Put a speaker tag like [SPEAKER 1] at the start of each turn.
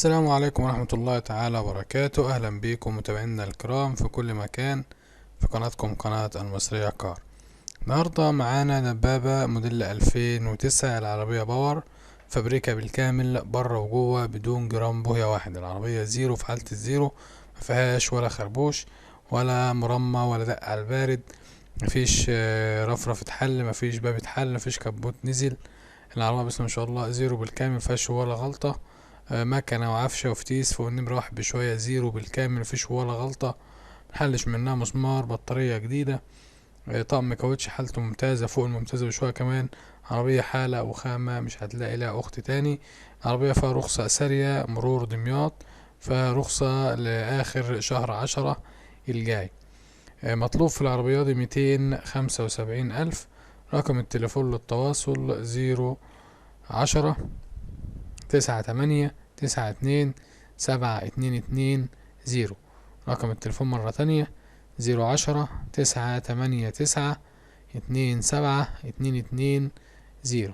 [SPEAKER 1] السلام عليكم ورحمة الله تعالى وبركاته. أهلا بكم متابعينا الكرام في كل مكان في قناتكم قناة المصرية كار. النهاردة معانا دبابة موديل 2009، العربية power، فابريكا بالكامل بره وجوه بدون جرام بوهية واحد. العربية زيرو في حالة الزيرو، مفيهاش ولا خربوش ولا مرمى ولا دق على البارد، مفيش رفرف اتحل، مفيش باب اتحل، مفيش كبوت نزل. العربية بس ما شاء الله زيرو بالكامل، مفيهاش ولا غلطة. مكنة وعفشة وفتيس فوق النمرة واحد بشوية، زيرو بالكامل مفيش ولا غلطة، محلش منها مسمار، بطارية جديدة، طقم كاوتش حالته ممتازة فوق الممتازة بشوية كمان. عربية حالة وخامة مش هتلاقي لها أخت تاني. عربية فيها رخصة سارية مرور دمياط، فرخصة لآخر شهر 10 الجاي. مطلوب في العربية دي 275,000. رقم التليفون للتواصل 0 10 9 8 9 2 7 2 2 0. رقم التليفون مرة تانية 0 10 9 8 9 2 7 2 2 0.